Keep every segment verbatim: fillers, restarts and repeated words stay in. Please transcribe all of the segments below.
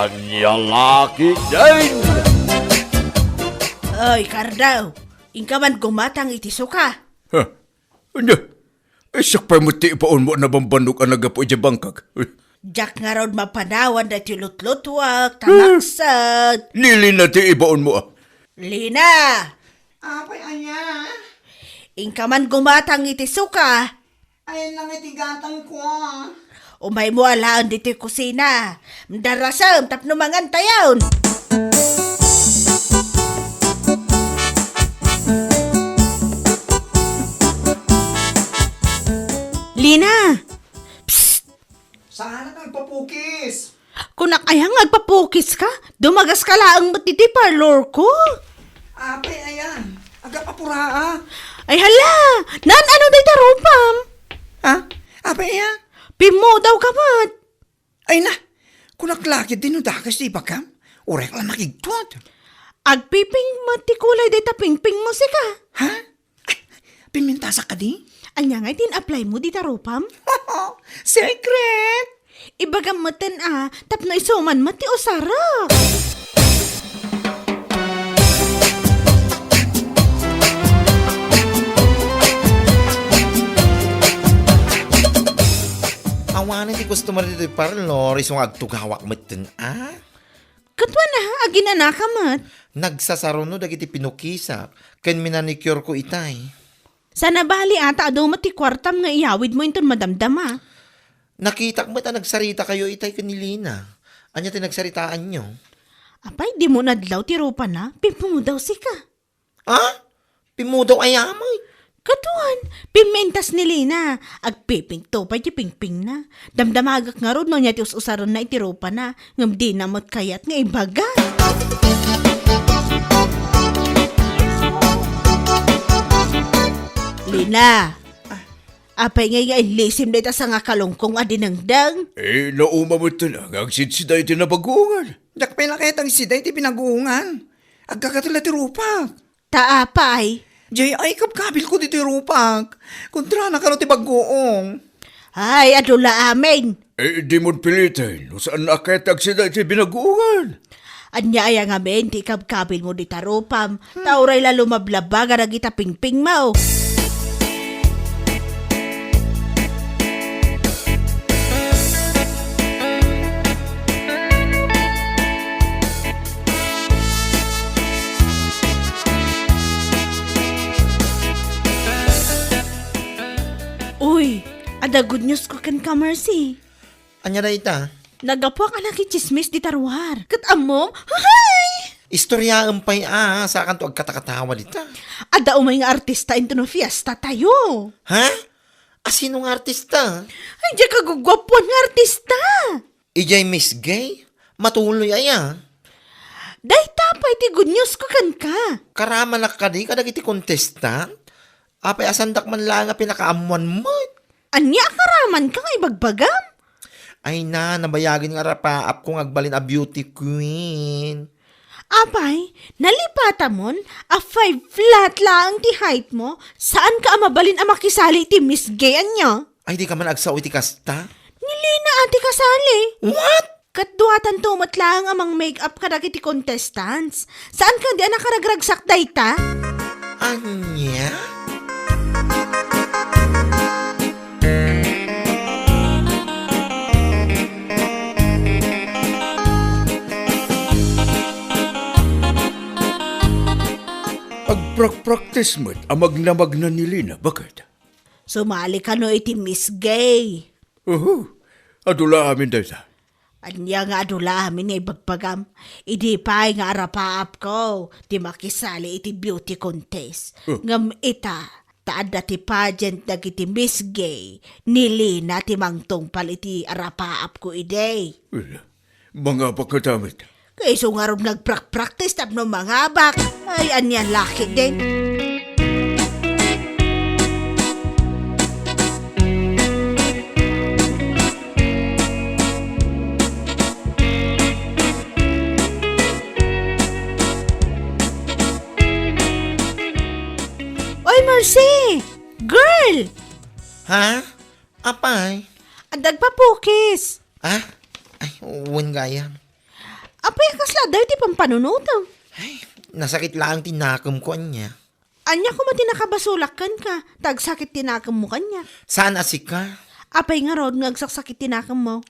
Ania la ketdin? Oy, Kardao, inka man gumatang iti suka. Ha? Ania? Siak pay met ti ibaonmo a nabambannog a naggapu idiay bangkag. Diak ngarud mapanawan daytoy lutlutuak, ta Hmm. naksat. Ni Lina ti ibaonmo, a. Lina! Apay aya? Inka man gumatang iti suka. Ay, nangitigatang ko, a. Umaymo alaen ditoy kusina. Darasem tapno mangantayon. Lina! Psst! Saan ka agpapukis? Kunak aya nga agpapukis ka? Dumagas ka laeng met ditoy parlor ko. Apay aya, agapapura, a. Ay hala! Naan-ano dayta rupam? Ha? Apay aya? Pimmudaw ka met. Ay na, kunak la ketdin no dakes ti ibagam. Uray la makigtot. Agpipink met ti kulay dayta pingpingmo, sika. Ha? Ay, pimintasak kadi? Ania ngay ti in-apply mo dita rupam? Secret! Ibagam metten a, tapno isuman met ti usarek. Awanen ti customer ditoy parlor, isu nga agtugawak metten a. Ket wen a, aginanaka met. Nagsasaruno dagiti pinukisak ken minanicure ko itay. Saan a bali a ta adu met ti kuartam nga iyawidmo inton madamdama. Nakitak met a nagsaritakayo itay ken ni Lina. Ania ti nagsaritaanyo? Apay, dimo nadlaw ti rupana? Pimmudaw sika. Ha? Pimmudaw aya met? Kaduan, pimmintas ni Lina. Agpipink to pay ti pingpingna. Damdamagek ngarud no ania ti us-usarenna iti rupana, ngem dina met kayat nga ibaga. Lina, apay ngay nga inlisim dayta sangakalungkong a dinengdeng? Eh, nauma met nga agsidsida iti nabaguongan. Diak pay la kayat agsida iti binaguongan. Agkakatella ti rupak. Ta apay? Jay, ay, kabkabilko ditoy rupak. Kontrana kano ti baguong. Ay, adu la amin. Eh, dimon piliten, no saan a ket agsida iti binaguongan. Ania aya ngamin ti ikabkabilmo dita rupam, ta uray la lumablabaga dagita pingpingmo. Uy, adda good news ko kenka, Mercy. Ania dayta? Naggapuak a nakitsismis dita ruar. Ket ammom? Hay! Istoriaem pay a, sakanto agkatakatawa dita. Adda umay nga artista intono fiesta tayo. Ha? Asino nga artista? Ay, diak kaguguapuan nga artista. Idiay Miss Gay? Matuloy aya? Dayta pay ti good news ko kenka. Karamanak kadi kadagiti contestant? Apay, asandak man laeng a pinakaammuan met? Ania a karamanka nga ibagbagam? Ay na, nabayagen nga arapaapko nga agbalin a beauty queen. Apay, nalipatamon a five flat laeng ti height mo, saanka a mabalin a makisali iti Miss Gay, ania? Ay, dika man agsao iti kasta? Ni Lina a ti kasali. What? Ket duatanto met laeng a mang-make-up kadagiti contestants. Saanka di a nakaragragsak dayta? Ania? Agprakpraktis met a magnamagna ni Lina, baket. Sumali kano iti Miss Gay? Uhu, adu la amin dayta. Ania nga adu la amin nga ibagbagam? Idi pay nga arapaapko ti makisali iti beauty contest. Oh. Ngem ita, ta adda ti pageant dagiti Miss Gay, ni Lina ti mangtungpal iti arapaapko idi. Well, mangabak ka damit. Kayso ngarud nga agprakpraktis tapno mangabak. Ay, ania la ketdin. Oy, Mercy! Girl! Ha? Apay? Adda agpapukis. Ah? Ay, wen gayam. Apay a kasla adda iti pampanunotem? Ay, nasakit laeng ti nakemko, ania. Ania koma ti nakabasolak kenka, ta agsakit ti nakemmo kaniak? Saan a sika? Apay ngarud nga agsaksakit ti nakemmo?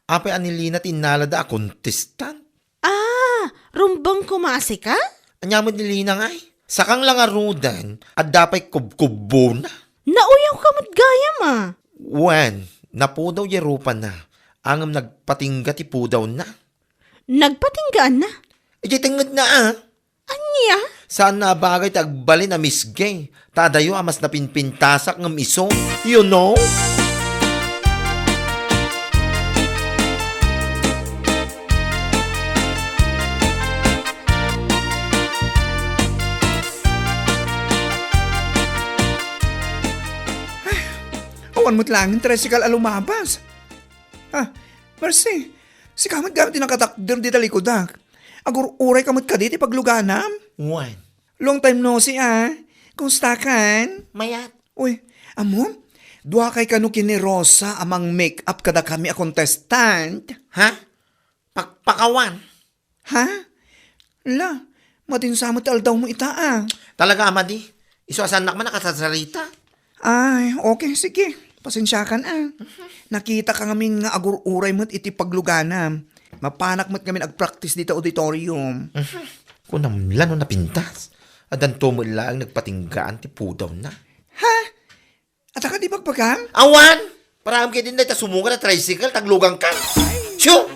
Apay a ni Lina ti innalada a contestant? Ah, rumbeng koma a sika? Ania met ni Lina ngay? Sakang la ngaruden, adda pay kubkubbona. Nauyaw ka met gayam a. Wen, napudaw diay rupana, ngem nagpatingga ti pudawna. Nagpatinggaanna? Idiay tengngedna a. Ania? Saanna a bagay ti agbalin a misge, ta adayo a mas napinpintasak ngem isu, you know? Awan met laeng tricycle a lumabas. Ah, Mercy, sika met gayam ti nakatakder dita likudak. Agur-uray ka met kadi ti pagluganam? Wen. Long time no see, ah. Kumusta kan? Mayat. Uy, ammom? Duakay kano ken ni Rosa a mang-make-up kadakami a contestant? Ha? Pakpakawan? Ha? La, madin sa met ti aldawmo ita, ah. Talaga, a madi? Isu a saannak man a kasarsarita? Ay, okay, sige. Pasensiakan, ah. Nakitaka ngamin nga agur-uray met iti pagluganam. Mapanak met ngamin agpraktis dita auditorium. Kunam la no napintas. Addanto met laeng nagpatinggaan ti pudawna. Ha? Adda kadi bagbagam? Awan! Paraem ketdin dayta sumungad a tricycle, ta agluganka. Siu!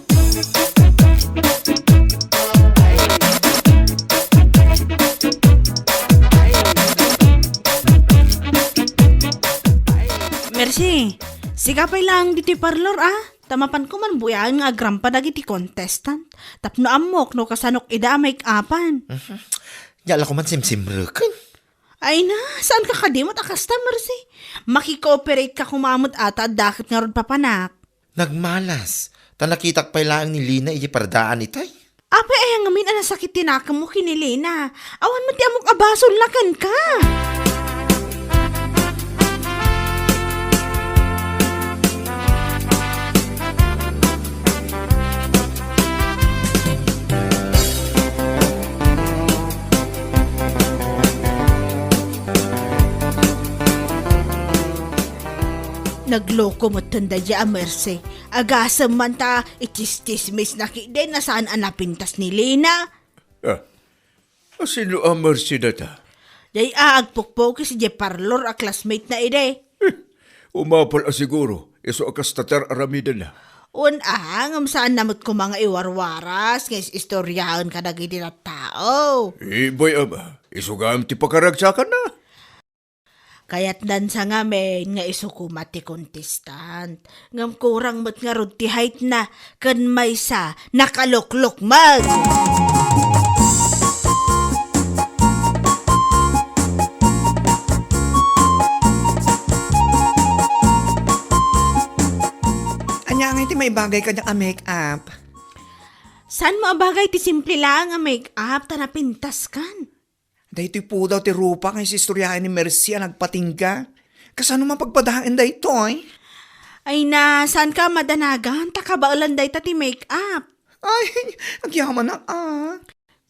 Mercy, sika pay laeng ditoy parlor, ah. Ta mapanko man buyaen nga agrampa dagiti contestant. Tapno ammok no kasanok ida a make-upan. Mhm. Diak la koma simsimreken. Ay na, saanka kadi met a kasta, Mercy? Makikooperate ka koma met a ta adda ket ngarud papanak. Nagmalas, ta nakitak pay laeng ni Lina iti pardaan itay. Apay aya ngamin a nasakit ti nakemmo ken ni Lina? Awan met ti ammok a basolna kenka. Nagloko metten daydiay a Mercy. Agasem man ta ichischismisna ketdi no saan a napintas ni Lina. Ah, asino a Mercy dayta? Dayta a agpukpukis idiay parlor a classmate na idi. Eh, umapal a siguro, isu a kasta ti ar-aramidenna. Wen a, ngem saanna met koma nga iwarwaras nga is-istoriaen kadagiti tattao. Ibay ama, isu gayam ti pakaragsakanna. Kayatdan sa ngamin nga isu koma ti contestant. Ngem kurang met ngarud ti height na ken maysa nakaluklukmeg. Ania ngay ti maibagay kaniak a make-up? Saan mo a bagay ti simple laeng a make-up ta napintaskan? Daytoy pudaw ti rupa nga isistoriaen ni Mercy a nagpatingga. Kasano mapagpadaen daytoy? Ay na, saanka a madanagan ta kabaelan dayta ti make-up? Ay, agyamanak a.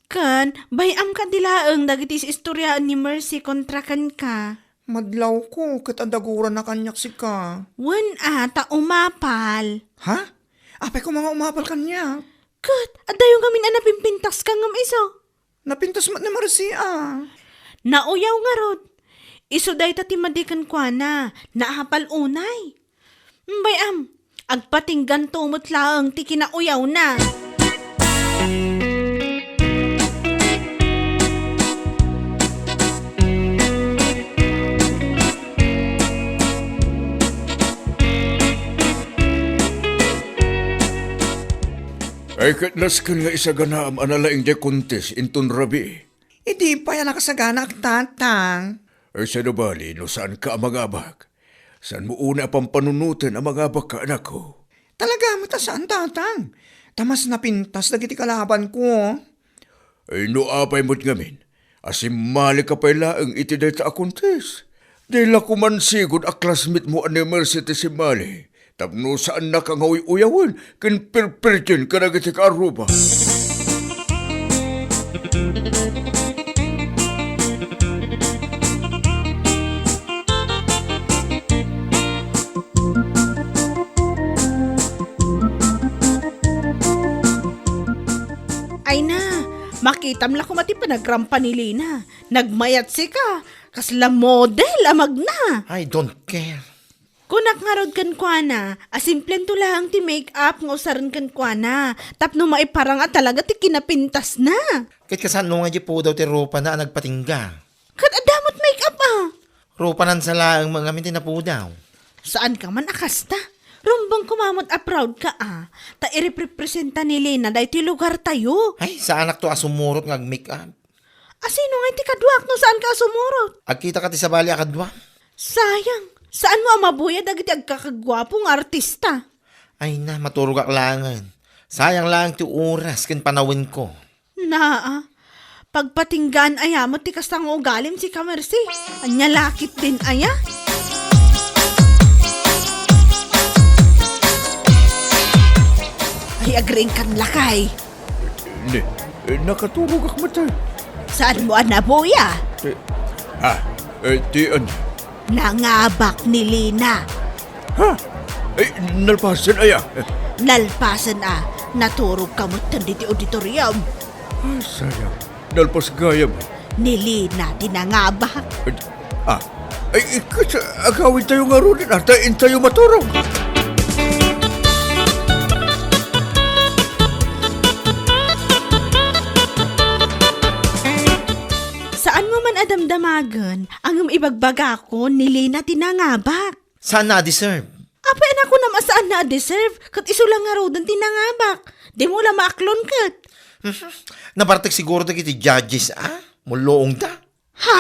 Ken, bay-am kadi laeng dagiti isistoriaen ni Mercy kontra kenka. Madlawko, ket adda gurana kaniak sika. Wen a, ta umapal. Ha? Apay koma nga umapal kaniak? Ket, addayo ngamin a napinpintaska ngem isu. Napintas met ni Mercy a. Nauyaw ngarud. Isu dayta ti madi kenkuana, naapal unay. Bay-am, agpatingganto met laeng ti kinauyawna. Ay, ket nasken nga isaganaam a nalaing diay contest inton rabii. Idi pay a nakasaganaak, Tatang. Ay, saan a bali no saanka a mangabak? Saanmo unay a pampanunoten a mangabakka, anakko? Talaga met a saan, Tatang. Ta mas napintas dagiti kalabanko. Ay, no apay met ngamin a simmalika pay laeng iti dayta a contest, di la koma sigud a classmate mo a ni Mercy ti simmali, tapno saannaka nga uy-uyawen ken pirpirdien kadagiti kaarruba. Ay na, makitam la koma ti panagrampa ni Lina. Nagmayat sika, kasla model a magna. I don't care. Kunak ngarud kenkuana, a simplento laeng ti make-up nga usaren kenkuana, tapno maiparang a talaga ti kinapintasna. Ket kasano nga di pudaw ti rupana a nagpatingga? Ket adda met make-up a. Rupanan sa laeng met ngamin ti napudaw. Saan ka man a kasta? Rumbeng koma met a proud ka a, ta ireprepresenta ni Lina daytoy lugartayo. Ay, saanakto a sumurot nga ag-make-up. Asino ngay ti kaduak no saan ka a sumurot? Agkita ka ti sabali a kadua? Sayang, saan mo a mabuya dagiti agkakaguapo nga artista? Ay na, maturogak laengen. Sayang laeng ti oras ken panawenko. Naa, pagpatinggaan aya met ti kasta nga ugalim, sika Mercy. Ania la ketdin aya? Ay, agriingkan lakay. Ne, eh, nakaturogak met, eh. Saan mo a nabuya? Eh, ah, eh, ti, an- Nangabak ni Lina. Ha? Eh, nalpasen aya? Nalpasen a, naturog ka met ditoy auditorium. Ay, sayang. Nalpas gayam. Ni Lina ti nangabak. Eh, ah, ay, ikat, agawid tayo nga rudin, ata intayo maturog. Saan mo man a damdamagen, ngem ibagbagakon ni Lina ti nangabak. Saan na a deserve? Apay a nakunam a saan na a deserve, ket isu la ngaruden ti nangabak. Dimo la maaklon ket. Nabartek siguro dagiti judges, a? Mulluongda. Ha?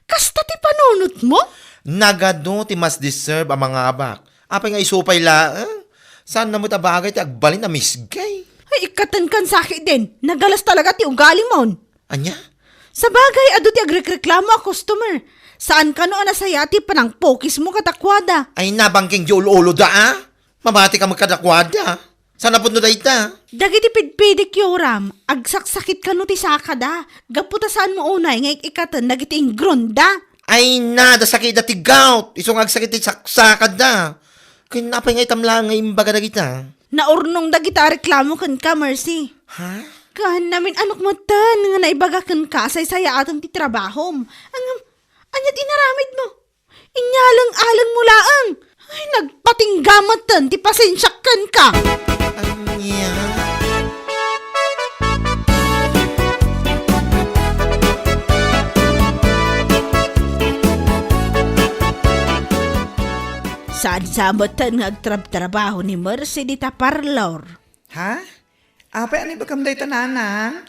Kasta ti panunotmo? Nagadu ti mas deserve a mangabak. Apay nga isu pay laeng? Saan na met a bagay ti agbalin a misgay? Ay, ikkatenkan sa ketdin. Nagalas talaga ti ugalimon. Ania? Sabagay, adu ti agrekreklamo a customer. Saan kano a nasayaat ti panangpukismo kadakuada? Ay, nabangkeng di ul-uloda, a? Mabatika met kadakuada. Saan a pudno dayta? Dagiti pidpidikyoram, agsaksakit kano ti sakada, gapu ta saanmo unay nga ik-ikkaten dagiti ingrunda. Ay na, da sakitda ti gout, isu nga agsakit ti saksakada. Ken apay nga itam laeng nga imbaga dagita? Naurnong dagita a reklamo kenka, Mercy. Ha? Ken namin-anok metten nga naibaga kenka a saysayaaten ti trabahom. Ngem, ania ti inaramidmo? Inyaleng-aleng mo laeng. Ay, nagpatingga metten ti pasensiak kenka. Ania? Saan sa metten nga agtrabtrabaho ni Mercy dita parlor? Ha? Apay a naibagam dayta, nanang?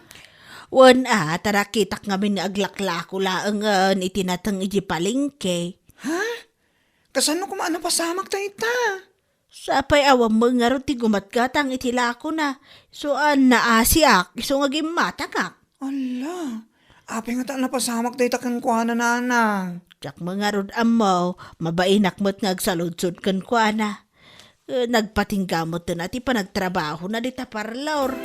Wen a, ta nakitak ngamin nga aglaklako laengen iti nateng idiay palengke. Ha? Kasano koma a napasamak dayta? Sapay awan met ngarud ti gumatgatang iti lakona. Isu a naasiak, isu nga gimmatangak. Ala, apay ngata a napasamak dayta kenkuana, nanang? Diak met ngarud ammo, mabainak met nga agsaludsod kenkuana. Eh, nagpatingga metten a ti panagtrabahona dita parlor.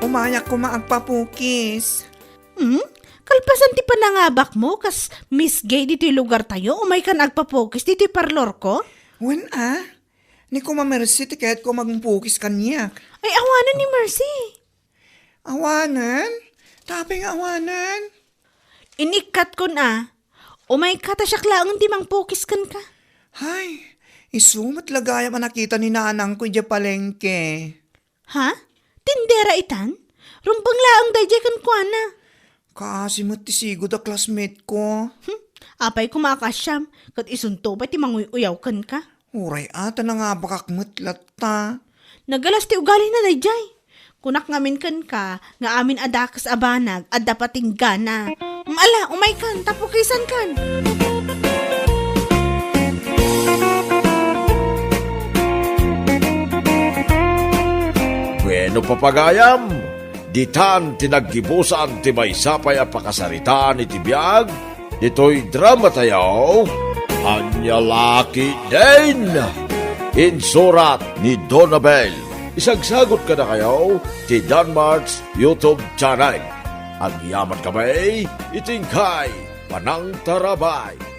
Umayak koma agpapukis. Hmm? Kalpasan ti panangabakmo kas misgay ditoy lugartayo, umaykan agpapukis ditoy parlorko? Wen a, ni Kuma Mercy ti kayatko a mangpukis kaniak. Ay, awanen ni Mercy. Awanen? Apay nga awanen? Inikkatkon a, umayka ta siak laeng ti mangpukis kenka. Hay, isu met la gayam a nakita ni nanangko idiay palengke. Ha? Tindera itan? Rumbeng laeng daydiay kenkuana. Kaasi met ti sigud a classmate ko. Hmm, apay koma a kaasiam, ket isunto pay ti manguy-uyaw kenka. Uray a, ta nangabakak met latta. Nagalas ti ugalina daydiay. Kunak ngamin kenka nga amin a dakes a banag adda patinggana. Ala, umaykan, ta pukisankan. Bueno, papagayam, ditan ti naggibusan ti maysa pay a pakasaritaan iti biag, ditoy dramatayo, Ania La Ketdin. Insurat ni Donabel. Isagsagot kadakayo ti Danmart's YouTube channel. Agyamankami iti inkay panangtarabay.